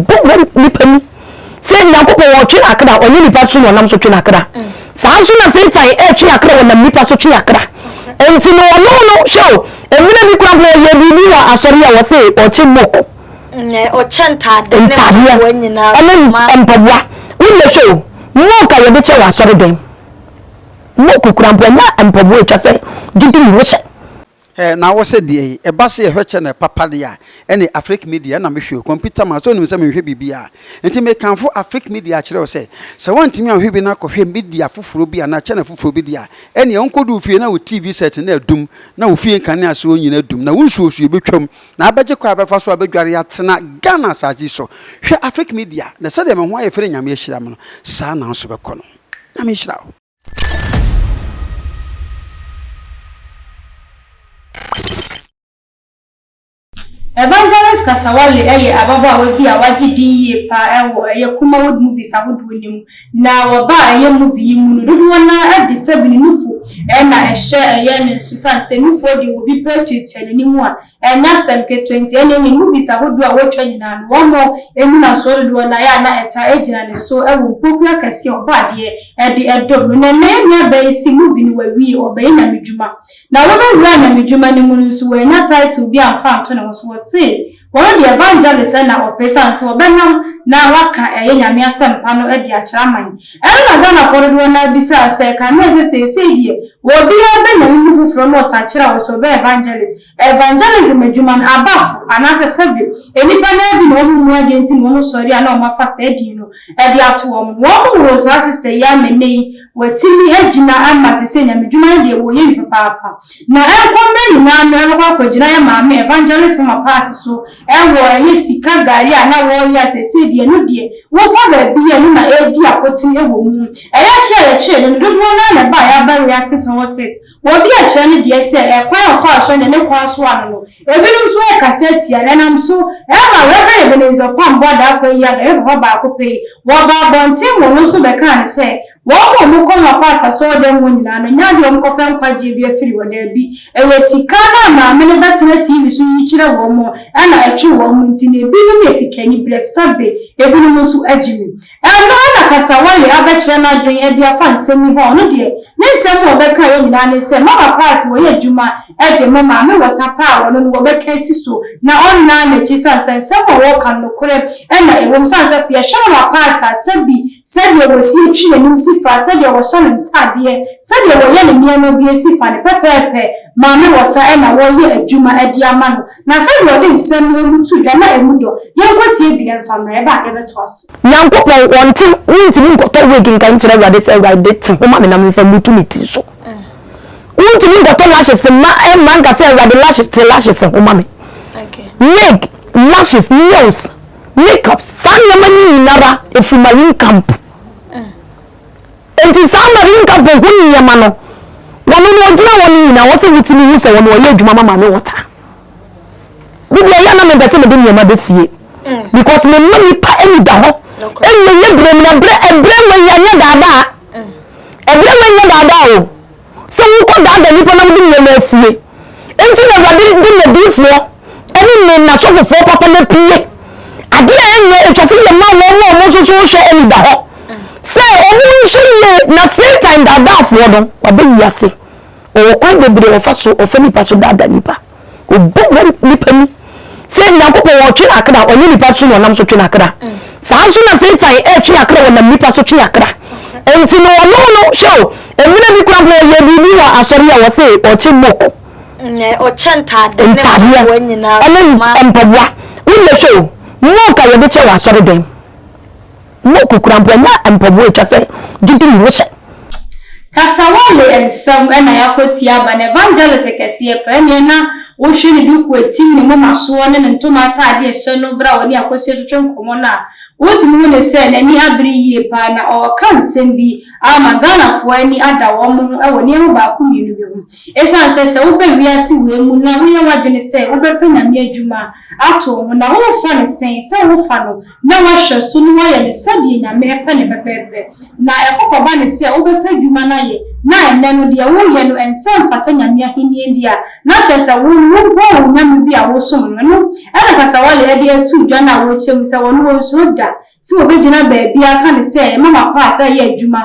Ɔbɔ wura nipa mu. Sɛ Nyankopɔn ɔtwe akra, ɔnyɛ nipa so na ɔnam so twe n'akra. Saa nso na Satan ɛtwe akra, wɔnam nipa so twe akra. Enti no ɔno no, hwɛ o, mmerɛ bi koraa mpo ɔyɛɛ biribi wɔ asɔre a wɔse ɔkye mok. Ɔkyɛ ntaadeɛ ne mpaboa nyinaa. Ɛne mpaboa. Wo deɛ hwɛ o, mok a yɛde kyɛ wɔ asɔre dɛm. Mok koraa mpo ɛnyɛ mpaboa a ɛtwa sɛ gyedi ne ho hyɛ. Hɛ, na wo se deɛn? Ɛba se yɛhwɛ channel papa deɛ a, ɛne Afrique Media na mehwɛ o. Computer man, sɛ wonim sɛ menhwɛ biribiara. Nti mekamfo Afrique Media akyerɛ wo sɛ, sɛ woantumi anhwɛ bi na akɔhwɛ media foforɔ bi anaa channel foforɔ bi deɛ a, ɛneɛ wonkɔdu wo fie na wo TV set no adum, na wo fie nkanea soɔ nyina adum, na wo nsuosuo bɛtwam, na abɛgye kwan a bɛfa so abɛdware atena Ghana asase yi so. Hwɛ Afrique Media, na sɛdeɛ me ho ayɛ fɛ na Nyame ahyira me no, saa na wo nso bɛkɔ no. Nyame nhyira wo. Evangelist Kasawale yɛ ababaawa bi a wagye din yie paa wɔ ɛyɛ Kumawood movies ahodoɔ no mu. Na wɔbaa ɛyɛ movie yi mu no, dodoɔ no ara de sɛbi ne nufu na ɛhyɛ ɛyɛ ne nso sane sɛ nufoɔ deɛ obi pɛ kyekyɛ n'anim a Ɛnyɛ asɛm ketewa nti, ɛnneɛ ne movies ahodoɔ a wɔtwa nyinaa no, wɔn nnyinasoɔ dodoɔ no ara yɛ a na ɛtaa gyina ne so wɔ mpokua akɛseɛ a Ɔbɔadeɛ de dom no. Na ɛnnɛ yɛn nuabaa yi se movie no wawie, ɔrebɛyɛ nyamedwuma. Na wɔbɛwuraa nyamedwuma no mu no nso, wannya title bi amfa anto ne ho so. Wɔse wɔno deɛ evangelist na ɔpɛ esiane sɛ ɔbɛnam na waka ɛyɛ Nyame asɛmpa no de akyerɛ aman. Ɛno na Ghanafoɔ dodoɔ no ara bisaa sɛ, ɛkame sɛ seesei deɛ obiara bɛ Nyame mu foforɔ na ɔsakyera wɔ sɛ ɔbɛyɛ evangelist. Evangelism adwuma no, abafo, anaasɛ sɛbe nnipa no ara bi na wɔn mmu adeɛ nti na wɔn sɔre a na wɔn afa saa din no de ato wɔn ho. Wɔn woo saa sister yi ama nnɛ yi watumi agyina ama seesei nyamedwuma no deɛ wɔyɛ bi papaapa. Na ɛnkɔ mmerɛ nyinaa no ɛbɛkɔ akɔgyina yɛ maame Evangelist Mama Pat so ɛwɔ ɛyɛ sika gari a na wɔyɛ a seesei deɛ ɛno deɛ wofa baabi a ɛno na ɛredi akotene wɔ mu. Ɛyɛ kye a yɛkyee no no dodoɔ no ara na ɛbaeɛ aba reacting towards it. Obi a kyerɛ no deɛ sɛ ɛkwan a ɔfaa so ne ne kwan so ano no, ebinom nso rekasa atia no. Ɛnam so ma Rev. Ebenezer Opam Boadaakwa yi adɔeɛ papa baako pɛ yi, wɔbaa abɔnten wɔ no nso bɛkaa no sɛ, wɔn a wɔkɔ Mapart asɔredan mu hɔ nyinaa no, nyɛ adeɛ a wɔkɔpɛ nkwagyeɛ bi afiri hɔ, daabi, ɛyɛ sika no a maame no bɛtena TV so yi kyerɛ wɔn na ɛtwe wɔn nti, na ebinom yɛ sikaniberɛ, sɛbe ebinom nso agyimi. Ɛno ara na Kasawale abɛkyerɛ n'adwene de afa nsɛm yi ho a ɔno deɛ ne nsɛm a ɔbɛkaeɛ nyinaa ne sɛ Mama Pat wɔyɛ adwuma de ma Maame Wɔta pa a ɔno no wɔbɛka asi so na ɔnnan n'akyi sane sɛ nsɛm a ɔreka no nokorɛ na ɛwɔ mu sane sɛ sɛ yɛhwɛ Mama Pat a sɛbi sɛdeɛ wɔsi twi n'anim si fa sɛdeɛ wɔhyɛ no ntaadeɛ sɛdeɛ wɔyɛ ne nneɛma bi si fa no pɛpɛɛpɛ Maame Wɔta na wɔyɛ adwuma de ama no Na sɛdeɛ ɔde nsɛm no mu to dwa na ɛmu dɔ, yɛnkɔtie bi mfa mmra, ɛba a yɛbɛtoa so. Nyankopɔn, ɔnte, wontumi nkɔtɔ wig nka nkyerɛ Awurade sɛ Awurade te ho ma me na memfa mmutu me ti so. Wontumi nkɔtɔ lashes mma mma nka sɛ Awurade lashes te lashes ho ma me. Wig, lashes, nails, makeups, saa nneɛma no nyinara ɛfiri marine camp. Enti saa marine camp ho nneɛma no, wɔn no ɔgyina hɔ no nyinaa wɔ sɛ wotumi hu sɛ wɔn ɔyɛ adwuma ma maame wɔta. Me deɛ ɛyɛ na mempɛ sɛ mede nneɛma bɛsie because memma nipa ani da hɔ. Ɛnyɛ yɛ berɛ mu na berɛ ɛberɛ wei ɛnyɛ daadaa. Ɛberɛ wei nyɛ daadaa o. Sɛ wokɔ daadaa nipa na wode nneɛma asie. Enti na Awurade de n'adiyifoɔ ɛne ne n'asɔfofoɔ papa no apue. Adeɛ a ɛnyɛ ɛtwa sɛ yɛma wɔn a wɔn nso so hwɛ ani da hɔ sɛ wɔn nhwɛ yie na Satan daadaafoɔ no waba wiase. Ɔwɔ kwan bebree a ɔfa so ɔfa nipa so daadaa nipa. Ɔbɔ wura nipa mu. Sɛ Nyankopɔn ɔtwe n'akra, ɔnyɛ nipa so na ɔnam so twe n'akra. Saa nso na Satan ɛtwe akra, ɔnam nipa so twe akra. Enti no ɔno no, hwɛ o, mmerɛ bi koraa mpo ɔyɛɛ biribi wɔ asɔre a wɔse ɔkye mok. Ɔkyɛ ntaadeɛ ne mpaboa nyinaa. Ntaadeɛ ne mpaboa. Wodeɛ hwɛ o, mok a yɛde kyɛ wɔ asɔre dɛm. Mo kukura mpo ɛnyɛ mpaboa etwa sɛ gyidi ne ho hyɛ. Kasawale nsɛm na yɛakɔ tie aba no, Evangelist kɛseɛ paa nie na wohwɛ ne duku atim, ne moma soɔ ne ne ntoma ataadeɛ a ɛhyɛ no berɛ a ɔne Akosua twetwe nkɔmmɔ no a, wotumi hu no sɛ n'ani abere yie paa na ɔreka nsɛm bi ama Ghanafoɔ ani ada wɔn ho wɔ nneɛma baako mmienu bi ho. Ɛsiane sɛ sɛ woba wiase wei mu na woyɛ w'adwene sɛ wobɛfa Nyame adwuma ato wo ho na worefa no sɛn sɛ wofa no na wahwɛ so na wayɛ no sɛdeɛ Nyame pɛ no pɛpɛɛpɛ, na ɛkɔ kɔba no sɛ wobɛfa adwuma no ayɛ, na ɛnnɛ no deɛ woreyɛ no ɛnsɛ mfata Nyame ahennie deɛ a, na kyerɛ sɛ wo no wo nko ara wɔ nyame bi a wosom no. Ɛno na Kasawale de ato dwa no a wɔrekyerɛ mu sɛ wɔn wɔnsuro da sɛ wɔbɛgyina baabi aka no sɛ Mama Pat reyɛ adwuma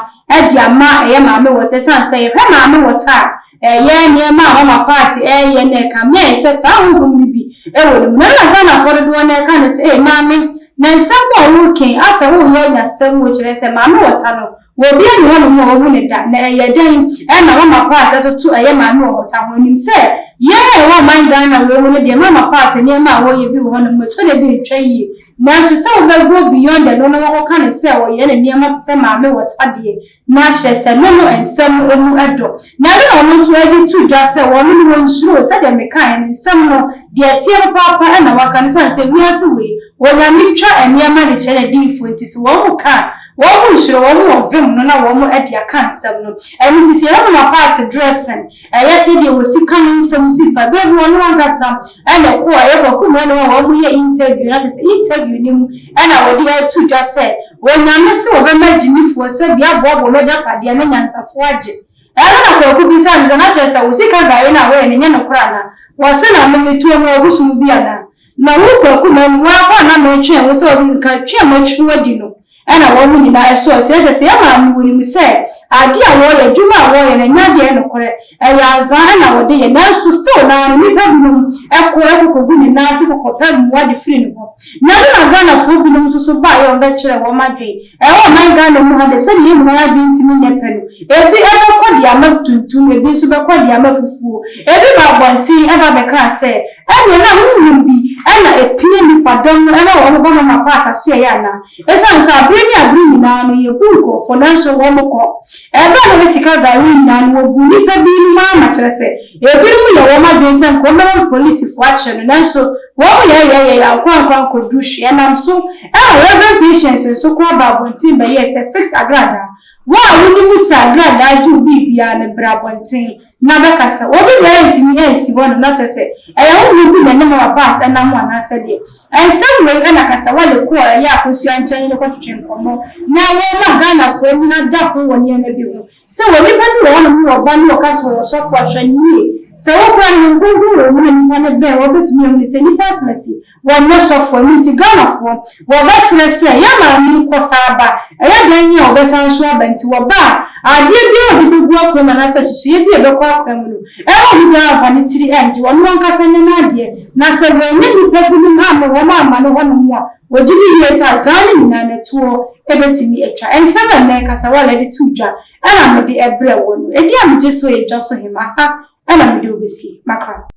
de ama ɛyɛ Maame Wɔta ɛsiane sɛ yɛhwɛ Maame Wɔta a ɛyɛ nneɛma a Mama Pat reyɛ no ɛkame ayɛ sɛ saa honhom no bi wɔ ne mu. Na ɛno na Ghanafoɔ dodoɔ no reka no sɛ ee Maame na nsɛm a woreka yi asɛ woreyɛ anyasɛm o kyerɛ sɛ Maame Wɔta no Obiara nni hɔnom a wahu no da, na ɛyɛ dɛn na Mama Pat atoto ɛyɛ Maame wɔ hɔta ho? Nim sɛ yɛn a yɛwɔ ɔman Ghana wei mu no deɛ Mama Pat nneɛma a wɔyɛ bi wɔ hɔnom ɛtɔ da bi ntwa yie, nanso sɛ wobɛ go beyond ɛno na wakɔka no sɛ ɔyɛ ne nneɛma te sɛ Maame Wɔta deɛ, na kyerɛ sɛ no no nsɛm mu dɔ. Na ɛno na ɔno nso de to dwa sɛ wɔn no wɔnsuro, sɛdeɛ mekaeɛ no nsɛm no deɛ ɛteɛ papaapa na waka no, ɛsiane sɛ wiase wei Onyame twa nneɛma de kyerɛ n'adiyifoɔ nti sɛ wɔn ka a Wɔn nsuro, wɔn wɔ vim no na wɔn de aka nsɛm no. Ɛno nti sɛ yɛhwɛ Mama Pat dressing, ɛyɛ sɛdeɛ wɔsi ka ne nsɛm si fa, berɛ bi ɔno ankasa na ɛkɔɔ ɛyɛ Kwaku Manu a wɔn yɛ interview na kyerɛ sɛ interview no mu na wɔde ato dwa sɛ Onyame se wɔbɛma agyimifoɔ sɛbi aboaboa wɔn agyapadeɛ na nyansafoɔ agye. Ɛno na Kwaku bisaa no sɛ na kyerɛ sɛ wo sika gari no a woyɛ no nyɛ nokorɛ anaa? Wɔse na me metuo mewɔ bosom bi anaa? Na wo Kwaku Manu, wo ara kɔ a na meretwɛn wo sɛ wode nka twe a matwi wo adi no Ɛna wɔn nyinaa ɛsɔɔ sɛ, ɛkyerɛ sɛ yɛn maame wɔnim sɛ adeɛ a wɔreyɛ, adwuma a wɔreyɛ no ɛnyɛ adeɛ a ɛyɛ nokorɛ, ɛyɛ azaa ɛna wɔde yɛ, nanso still naa no nnipa binom ɛkɔ ɛkɔkɔgu ne nan ase kɔkɔpɛ mmoa de firi ne hɔ. Na ɛno na Ghanafoɔ binom nso so baeɛ a wɔbɛkyerɛɛ wɔn adwene. Ɛwɔ ɔman Ghana mu ha deɛ sɛdeɛ yɛn nyinaa adwene ntumi nyɛ pɛ no, ebi ɛbɛkɔ de ama tuntum, ebi nso bɛkɔ de ama fufuo. Ebi ba abɔnten ɛba bɛkaa sɛ, ɛneɛ na honhom bi ɛna ɛpia nnipadɔm no ɛma wɔn ba mama part asoɛeɛ anaa? Esiane sɛ abere ne abere nyinaa no yɛbu nkurɔfoɔ nanso wɔn kɔ. Ɛberɛ a na wɔyɛ sika gari nyinaa no wɔbuu nnipa binom ara ma kyerɛ sɛ ebinom yɛ wɔn adwene sɛ nka wɔbɛma polisifoɔ akyere no nanso wɔn yɛɛyɛɛyɛɛ ankɔ ankɔ ankɔduru hwee. Ɛnam so ma Rev. Patience nso koraa baa abɔnten bɛyɛɛ sɛ fix agradaa. Wo a wonim sɛ agradaa gye wo biribiara no bra abɔnten Na bɛka sɛ, Obi biara ntumi nsi hɔ nom, na kyerɛ sɛ, ɛyɛ honhom bi na ɛne Mama Pat nam anaasɛ deɛ. Nsɛm wei na Kasawale kɔɔ ɛyɛ Akosua nkyɛn no kɔtwetwe nkɔmmɔ na wɔma Ghanafoɔ nyina da ho wɔ nneɛma bi ho. Sɛ wɔ nipa bi wɔ hɔnom ne ɔba ne ɔka sɛ ɔyɛ ɔsɔfo a, hwɛ no yie. Sɛ wo koraa no Honhom Kronkron wɔ wo mu na nipa no bɛn wo a, wobɛtumi ahunu sɛ nipa asɛm asi. Wɔnyɛ sɔfoɔ, ɛno nti Ghanafoɔ wɔbɛsrɛ sɛ yɛ maame yi kɔ saa ba, ɛyɛ dɛn yi a wɔbɛsan nso aba nti wɔba a adeɛ biara a ɔde bɛgu akwan mu anaasɛ nhyehyɛeɛ bi a ɛbɛkɔ akwan mu no ɛmma obi biara mfa ne tiri ɛngye, ɔno ankasa nyɛ n'adeɛ na sɛ wɔannya nnipa binom amma wɔn amma no hɔnom a wɔgye di yie sɛ azaa no nyinaa nɛtoɔ ɛbɛtumi atwa. Nsɛm a ɛnnɛ Kasawale de too dwa ɛna mede ɛbrɛ woɔ no, ɛdin a megye so yɛ Dwaso Hema, ha ɛna mede wo bɛsi, makra.